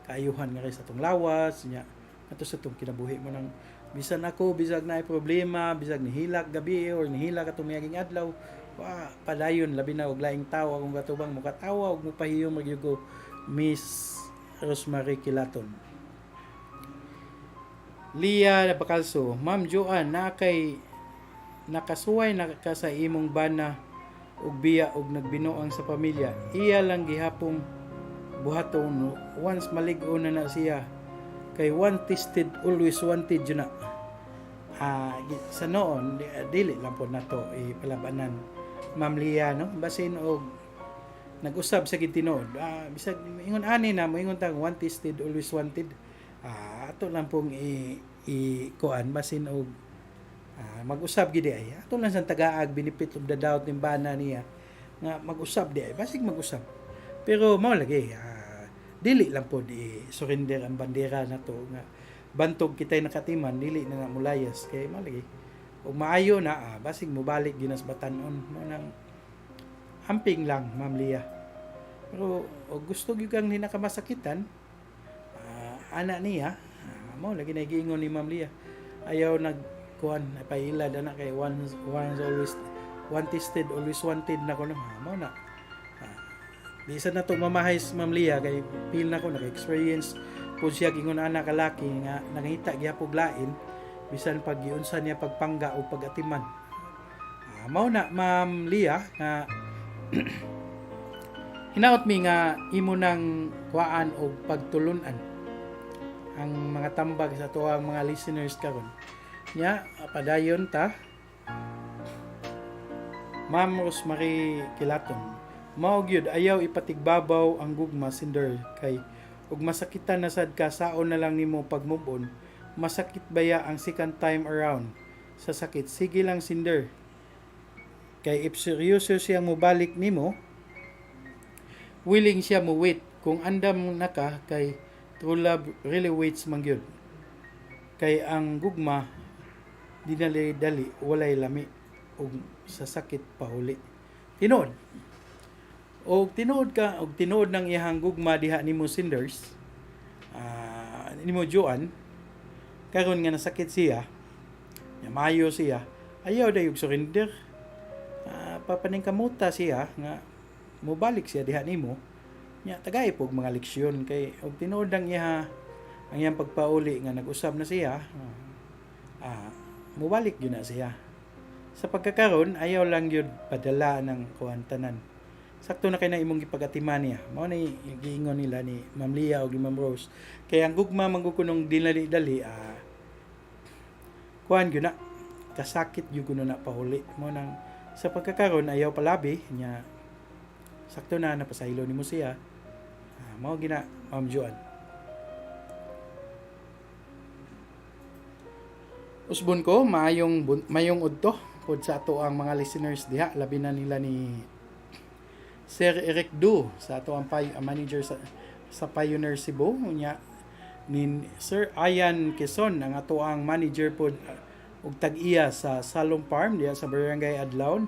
kaayuhan nga sa atong lawas nya ato sa atong kinabuhi. Mo nang bisan ako, bisag naay problema, bisag nihilak gabi or nihilak atong miaging adlaw, wa padayon, labi na og laing tawo akong katubang, mukatawa og mupahiyom ra gyud ko, Miss Rosemary Kilaton. Lia Bacalso, "Ma'am Joanne, na kay nakasuway na ka sa imong bana og biya og nagbinuang sa pamilya. Iya lang gihapong buhaton once malig-on na na siya kay one tested always wanted yun na." Sa noon dili lang po nato ipalabanan, Ma'am Lia, no? Basin og nag-usab sa gid tinuod, bisag ingon ani na moingon tang one tested always wanted, ato lang pong i kuan, basin og mag-usab gid ay ato lang sang tagaag benefit of the doubt ning bana niya nga mag-usab di ay, basig mag-usab. Pero mao lagi, dili lang pod i surrender ang bandera nato nga bantog kitay nakatiman, dili na nga mulayas kay mao lagi ug maayo na, basig mobalik ginas batan-on. Mo nang amping lang, Ma'am Lia. Pero og gusto gyud kang hinakamasakitan, ana niya, mao lagi na giingon ni Ma'am Lia, ayaw nag kuan pailad ana kay once always one tested always wanted na kuno. Mao na. Di sa nato mamahay si Ma'am Lia kay feel na ko naka-experience po siya ingon ana kalaki nga nangita gyapon lain bisan pag giunsa niya pagpangga o pagatiman. Mao na, Ma'am Lia, nga hinaot mi nga imo nang kuhaan og pagtulunan ang mga tambag sa atuang mga listeners karon. Nya padayon ta. Ma'am Rosemary Kilaton. Mao gyud, ayaw ipatigbabaw ang gugma, Sinder, kay ug masakitan na sad ka, saon na lang nimo pag move on. Masakit baya ang second time around sa sakit. Sige lang, Sinder. Kay if seryoso siya mobalik nimo, willing siya mo wait kung andam na ka, kay true love really waits man gyud. Kay ang gugma dinali-dali walay lami ug sa sakit pahuli. Tinuod. Og tinuod ka og tinuod ng iyang gugma diha nimo, Cinders, nimo Joan, karon nga nasakit siya, nya maayo siya, ayaw dayog surrender. Papaningkamuta siya nga mobalik siya diha nimo. Nya tagay pog mga leksyon kay og tinuod ang iya ang iyang pagpauli nga nag-usab na siya, mobalik gyud na siya. Sa pagkakaron, ayaw lang gyud padala ng kuan tanan. Sakto na kay na imong gipagatiman niya. Mao na giingon nila ni Ma'am Lia o ni Ma'am Rose. Kaya ang gugma man gud kunong dinali-dali, kuan gyud na, kasakit gyud kuno na pahuli. Mao nang sa pagkakaron ayaw palabi nya, sakto na napasaylo nimo siya. Mao gina, Ma'am Joan. Usbon ko maayong udto pod sa ato ang mga listeners diha, labi na nila ni Sir Eric Du sa ato ang manager sa Pioneer Cebu, unya ni Sir Ayan Quezon, ang ato ang manager pod og tag-iya sa Salom Farm diha sa Barangay Adlaon.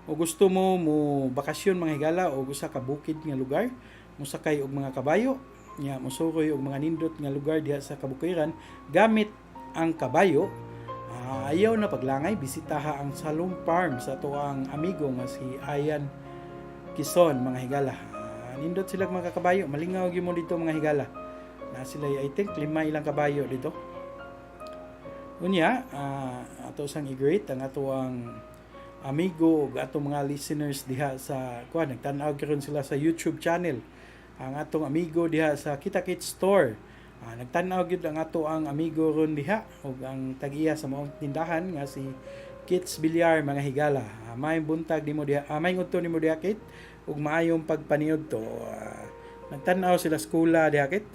O gusto mo mo bakasyon, mga higala, o usa ka bukid nga lugar, mosakay og mga kabayo nya mosuroy og mga nindot nga lugar diha sa kabukiran gamit ang kabayo, ayaw na paglangay, bisitaha ang Salom Farm sa ato ang amigo nga si Ayan Quezon, mga higala. Nindot sila mga kabayo, malingaw gyud mo dito, mga higala. Na sila, I think lima ilang kabayo dito. Unya, ato sang i-greet ang ato ang amigo ug atong mga listeners diha sa kuan, nagtan-aw karon sila sa YouTube channel. Ang atong amigo diha sa Kita Kits Store. Nagtan-aw gyud ang ato ang amigo ron diha ug ang tag-iya sa maong tindahan nga si Kits Bilyar, mga higala. Maayong buntag nimo diha, maayong udto nimo diha, Kit, ug maayong pagpaniud to. Nagtan-aw sila skula diha, Kit.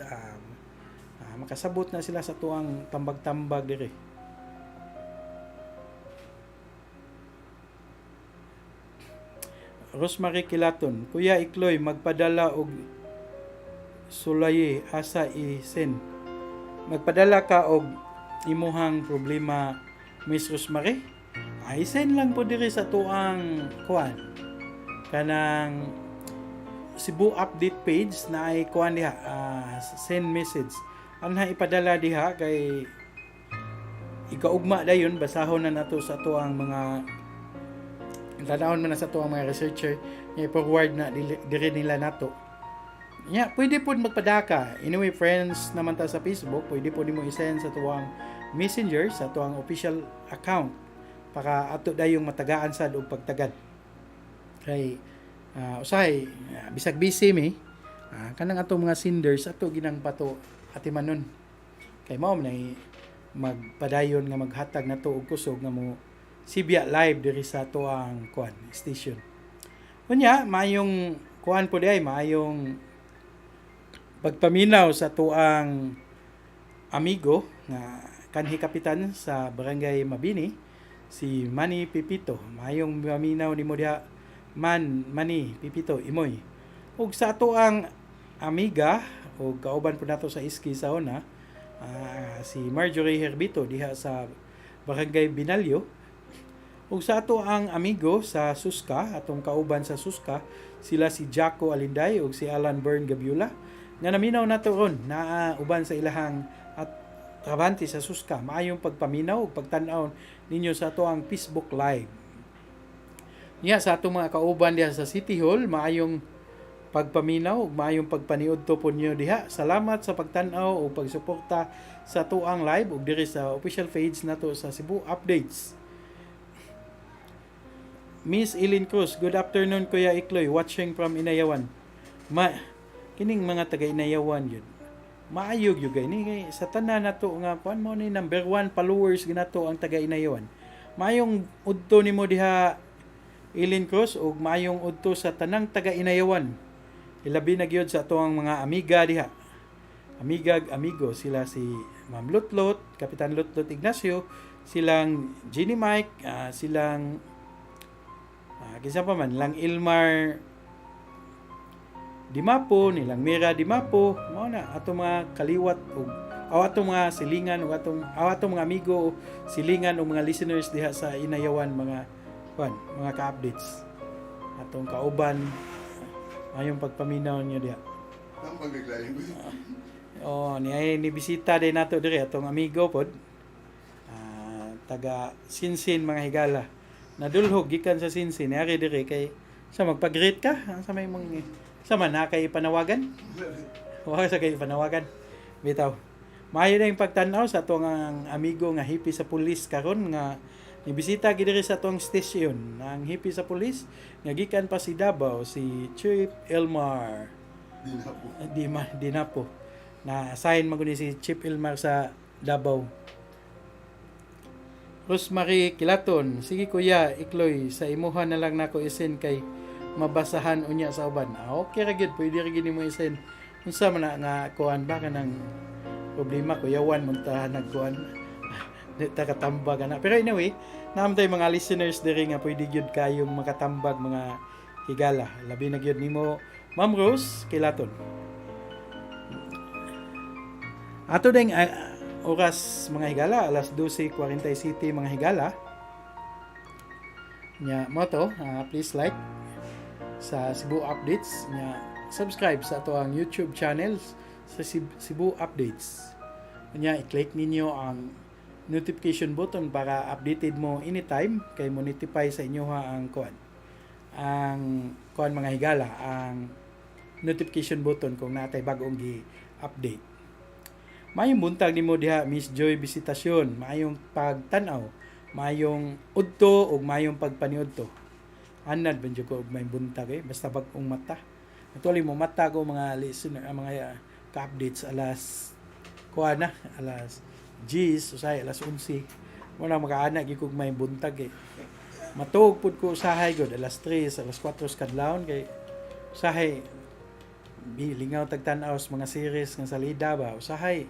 Makasabot na sila sa tuang tambag-tambag diri. Rosemary Kilaton, "Kuya Ikloy, magpadala og sulayi, asa i-send?" Magpadala ka og imuhang problema, Miss Rosemary. Ay, send lang po diri sa tuang kuan. Kanang Cebu Update page na ay kuan diha, send message. Anha ipadala diha kay ikaugma dayon basahon na nato sa tuang mga tanawon man na sa tuang mga researcher nga i-forward na diri nila nato. Nya, pwede pod magpadaka. Anyway, friends naman ta sa Facebook, pwede pod nimo i-send sa tuang Messenger sa tuang official account para ato dayong matagaan sad og pagtagad. Kay usahay bisag busy mi, kanang atong mga senders ato ginang pato atimanon. Kay mao man ay magpadayon nga maghatag nato og kusog nga mo sibya live diri sa atuang kuan station. Unya, maayong kuan po diay, maayong pagpaminaw sa tuang amigo nga kanhi kapitan sa Barangay Mabini, si Manny Pipito. Maayong paminaw nimo diha, Man Manny Pipito Imoy. Ug sa atuang amiga o kauban po nato sa iski sa una, si Marjorie Herbito diha sa Barangay Binalyo. Ug sa ato ang amigo sa Suska, atong kauban sa Suska, sila si Jaco Alinday ug si Alan Bern Gabiula nga naminaw nato ron naa uban sa ilahang at trabante sa Suska. Maayong pagpaminaw ug pagtan-aw ninyo sa ato ang Facebook Live. Niya sa atong mga kauban diha sa City Hall, maayong Pagpaminaw ug maayong pagpaniudto po niyo diha. Salamat sa pagtan-aw ug pagsuporta sa atuang live ug diri sa official page nato sa Cebu Updates. Miss Eileen Cruz, "Good afternoon, Kuya Ikloy, watching from Inayawan." Ma kining mga taga Inayawan yun. Maayo gyud kay ni kay sa tanan nato nga kuan mo ni number one followers ginato ang taga Inayawan. Maayong udto nimo diha, Eileen Cruz, ug maayong udto sa tanang taga Inayawan. Ilabi na gyud sa atoang mga amiga diha. Amigag amigo sila si Ma'am Lutlot, Kapitan Lutlot Ignacio, silang Jenny Mike, silang kinsa pa man, lang Ilmar Dimapo, nilang Mira Dimapo, mao na atong mga kaliwat ug aw atong mga silingan ug atong aw atong mga amigo, silingan ug mga listeners diha sa Inayawan, mga kuan, mga ka-updates. Atong kauban, ayong pagpaminaw niyo diha. Tambang naglayo. Oh, ni ay ni bisita din nato diri atong amigo pod. Taga Sinsin, mga higala. Nadulhog gikan sa Sinsin ari diri kay sa magpag-greet ka sa may mong sa man na kay panawagan. Wa sa kay panawagan. Bitaw. Maayo na yung pagtan-aw sa atong ang amigo nga hepe sa pulis karon nga nibisita gid diri sa atong station. Ang hepe sa pulis nga gikan pa si Davao, si Chief Elmar. Di na po. Di ma, di na po. Na assign man gud ni si Chief Elmar sa Davao. Rosemary Kilaton, "Sige Kuya Ikloy, sa imuha na lang nako isend kay mabasahan unya sa uban." Ah, okay ra gyud, pwede ra gyud nimo isend. Unsa man na nga kuan ba kanang problema, kuyawan man ta nagkuan. Di ta katambag ana. Pero anyway, naam tay mga listeners diri nga pwede gyud kayong makatambag, mga higala. Labi na gyud nimo, Ma'am Rose Kilaton. Ato ding oras, mga higala, alas 12:47, mga higala. Nya mo to, please like sa Cebu Updates nya subscribe sa ato ang YouTube channels sa Cebu Updates. Nya i-click ninyo ang notification button para updated mo anytime kay mo notify sa inyo ha ang kuan. Ang kuan, mga higala, ang notification button kung natay bagong gi-update. Maayong buntag nimo diha, Miss Joy Visitacion. Maayong pagtan-aw, maayong udto ug maayong pagpaniudto. Anad ban jud ko og may buntag eh, basta bag-ong mata. Actually mo mata ko, mga listener, ang mga ka-updates, alas kuha na, alas 10, usahay alas 11. Mo na makaana gyud kog may buntag eh. Matuog pud ko usahay gud alas 3, alas 4 sa kadlawon kay usahay lingaw tag tan-aw sa mga series nga salida ba. Usahay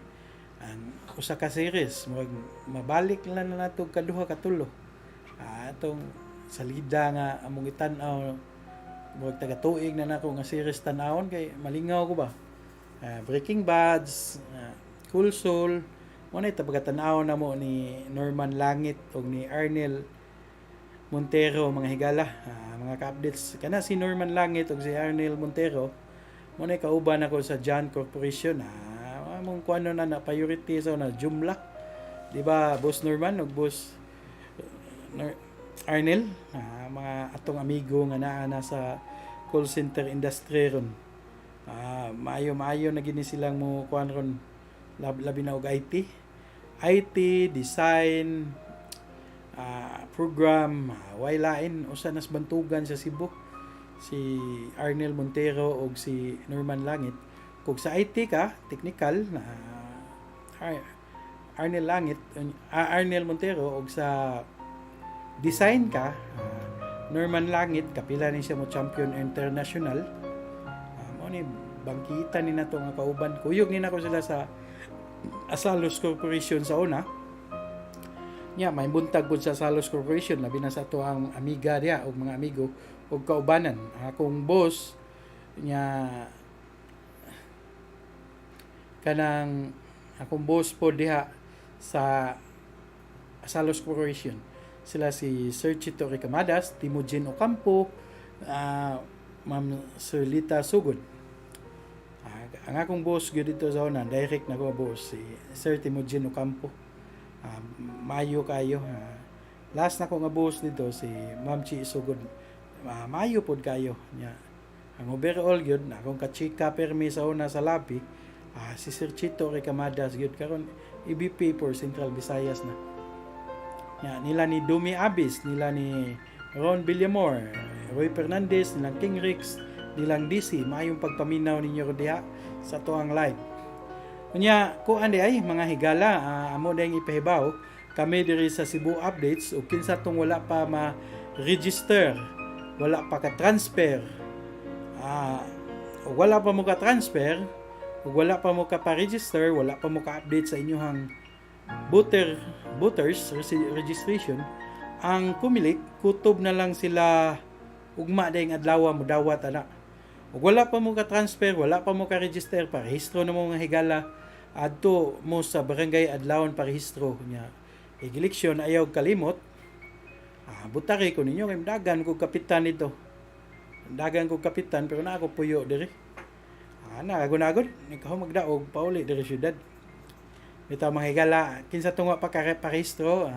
ang usa ka series murag mabalik lang na nato kaduha katulo atong salida nga among itan-aw, murag taga tuig na nako nga series tan-awon kay malingaw ko ba. Breaking Bads, Cool Soul mo na ito pagkatan-aw na mo ni Norman Langit o ni Arnel Montero, mga higala. Mga ka-updates, kana si Norman Langit o si Arnel Montero mo na kauban ako sa John Corporation. Among kuano na na priority sa na jumla, di ba, Boss Norman ug Boss Arnel? Mga atong amigo nga naa na sa call center industry ron. Maayo maayo na gini silang mo kuan ron, labi na og IT IT design, program, way lain usa nas bantugan sa Cebu, si Arnel Montero og si Norman Langit. Kung sa IT ka, technical na Arnel Langit, Arnel Montero, og sa design ka, Norman Langit, kapila ni siya mo champion international. Mo ni bangkita ni nato nga kauban. Kuyog ni nako sila sa Asalos Corporation sa una. Nya may buntag pud sa Asalos Corporation, labi na sa ato ang amiga diha og mga amigo og kaubanan. Akong boss nya kanang akong boss po diha sa Asalos Corporation. Sila si Sir Chito Ricamadas, Timujin Ocampo, Ma'am Sir Lita Sugod. Ang akong boss gyud dito sa una, direct na ko boss si Sir Timujin Ocampo. Maayo kayo. Last na ko nga boss dito si Ma'am Chi Sugod. Maayo pod kayo. Nya. Ang overall gyud na akong kachika permi sa una sa labi, si Sir Chito Recamadas gyud, karon EVP for Central Visayas na. Ya, nila ni Dumi Abis, nila ni Ron Villamor, Roy Fernandez, nilang King Rix, nilang DC, maayong pagpaminaw ninyo diha sa tuang live. Unya, kuan di ay mga higala, amo dayong ipahibaw kami diri sa Cebu Updates ug kinsa tong wala pa ma-register, wala pa ka-transfer, ug wala pa mo ka-transfer, ug wala pa mo ka pa-register, wala pa mo ka-update sa inyong voters registration, ang Comelec kutob na lang sila ugma dayong adlaw mo dawat ana. Ug wala pa mo ka-transfer, wala pa mo ka-register, parehistro na mo, mga higala, adto mo sa Barangay Adlawon parehistro nya. Eleksyon, ayaw kalimot. Butari ko ninyo kay dagan ko kapitan nito. Dagan ko kapitan pero na ako puyo diri. Na agon-agon ikaw magdaog pauli diri syudad. Bitaw, mga higala, kinsa tungo pa ka parehistro,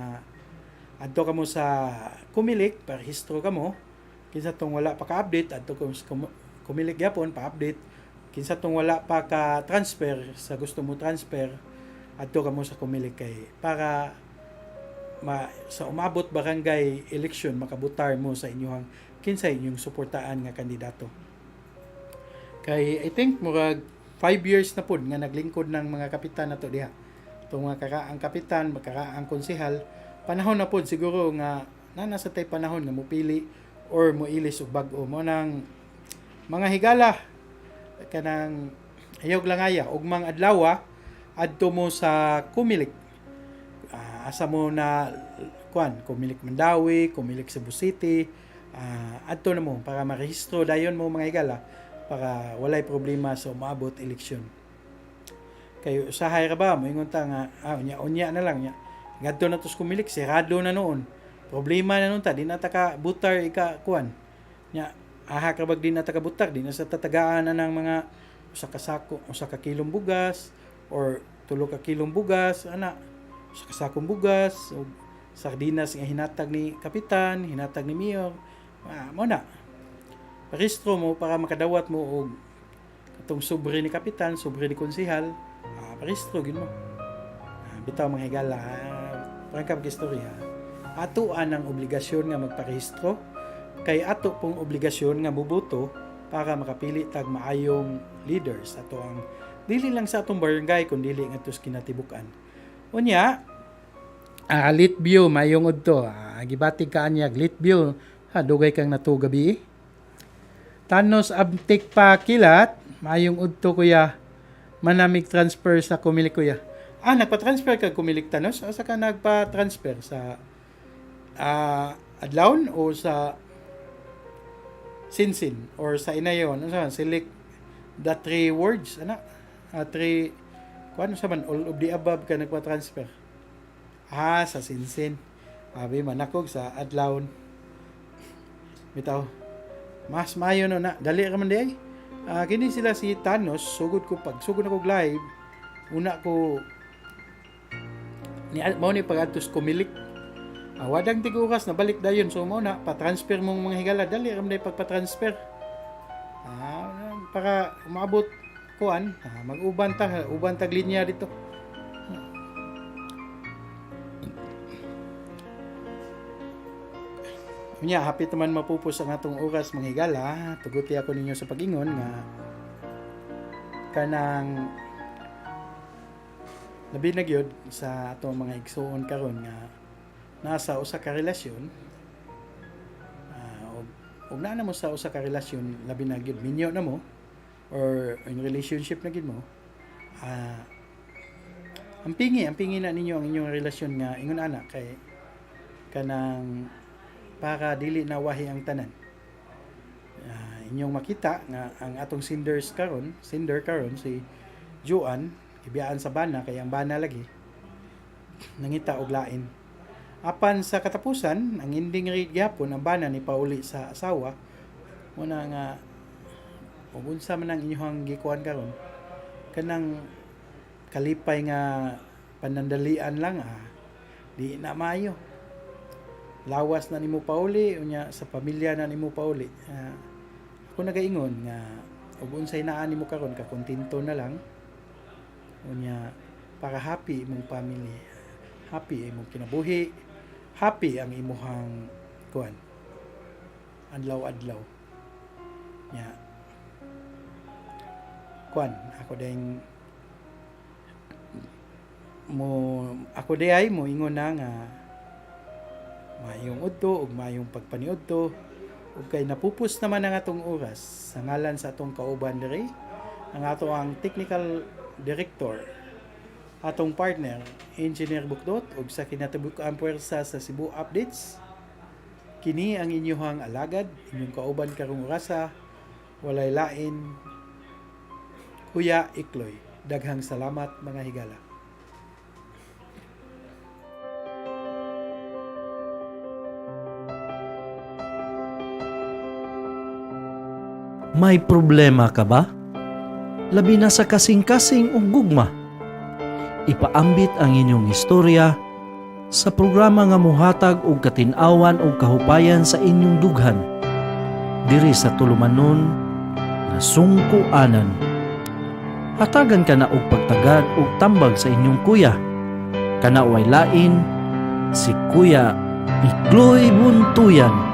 adto kamo sa Comelec, parehistro kamo. Kinsa tong wala pa ka-update, adto ko sa Comelec gyapon pa-update. Kinsa tong wala pa ka transfer sa gusto mo transfer, adto kamo sa Comelec kay para sa umabot barangay election makabutar mo sa inyong kinsa inyong suportaan nga kandidato. Kay I think murag 5 years na pud nga naglingkod ng mga kapitan nato diha. Itong mga karaang kapitan, karaang konsehal, panahon na pud siguro nga na nasa tay panahon nga mupili or moilis og bag-o mo nang mga higala. Kanang ayaw lang aya, ugmang adlaw adto mo sa Comelec. Asa mo na kuan, Comelec Mandaue, Comelec Cebu City, adto na mo para marehistro dayon mo, mga higala, para walay problema sa umaabot eleksyon. Kay usahay ra ba moingon ta nga unya unya na lang nya ngadto na to sa Comelec, sirado na noon, problema na noon ta, di na ta ka butar ika kuan nya. Aha ka bag di na ta ka butar, di na sa tatagaan na ng mga usa ka sako, usa ka kilong bugas or 3 ka kilong bugas ana, usa ka sakong bugas o sardinas nga hinatag ni kapitan, hinatag ni mayor. Mo na rehistro mo para makadawat mo og katong sobre ni kapitan, sobre ni konsehal. Parehistro gid mo. Bitaw, mga higala, prangka istorya. Ato ang obligasyon nga magparehistro kay ato pong obligasyon nga muboto para makapili tag maayong leaders ato ang dili lang sa atong barangay kun dili ngadto sa kinatibuk-an. Unya, Litview, mayong udto. Gibatig ka anyag Litview. Ha, dugay kang natugabi. Thanos Abtik pa kilat, mayong udto, kuya. Manamig transfer sa Comelec, kuya. Nagpa-transfer ka Comelec, Thanos? Asa ka nagpa-transfer, sa Adlaon o sa Sinsin or sa Inayon? Ano sa select the three words ana? Three kuan sa man, all of the above ka nagpa-transfer? Sa Sinsin. Abi manakog sa Adlaon. Bitaw. Mas maayo no na. Dali ra man di ay. Kini sila si Thanos, sugod ko pag sugod ako live, una ko ni mao ni pag-adto sa Comelec. Wadang tig oras nabalik dayon, so mao na pa-transfer mong mga higala, dali ra man day pagpa-transfer. Para umabot kuan, mag-uban ta, uban tag linya dito. Unya, hapit naman mapupos ang atong oras, mga higala. Tuguti ako ninyo sa pag-ingon nga kanang labi na gyud sa atong mga igsuon karon nga nasa usa ka relasyon, og naa na mo sa usa ka relasyon, labi na gyud minyo na mo or in relationship na gyud mo, ang pingi na ninyo ang inyong relasyon nga ingon ana kay kanang para dili na wahi ang tanan. Inyong makita nga ang atong senders karon, sender karon si Juan, ibiyaan sa bana kay ang bana lagi nangita og lain. Apan sa katapusan, ang ending rate gyapon ang bana ni pauli sa asawa. Muna nga ug unsa man ang inyong gikuan karon, kanang kalipay nga panandalian lang, di na maayo, lawas na nimo pauli, unya sa pamilya na nimo pauli. Ako nagaingon nga ug unsay naa nimo karon, kakontento na lang. Unya para happy imong family, happy imong kinabuhi, happy ang imuhang kuan adlaw-adlaw. Nya kuan ako ding mo, ako diay mo ingon na nga maayong udto ug maayong pagpaniudto, ug kay napupos naman ang atong oras. Sa ngalan sa atong kauban diri, ang ato ang technical director, atong partner Engineer Bukdot, ug sa kinatibuk-ang puwersa sa Cebu Updates, kini ang inyuhang alagad, inyong kauban karong orasa, walay lain, Kuya Ikloy. Daghang salamat, mga higala. May problema ka ba? Labi na sa kasing-kasing o gugma. Ipaambit ang inyong istorya sa programa nga muhatag og katin-awan og kahupayan sa inyong dughan. Diri sa tulumanon nga Sungkoanan. Hatagan ka na og pagtagad og tambag sa inyong kuya. Kana way lain si Kuya Ikloy Buntuyan.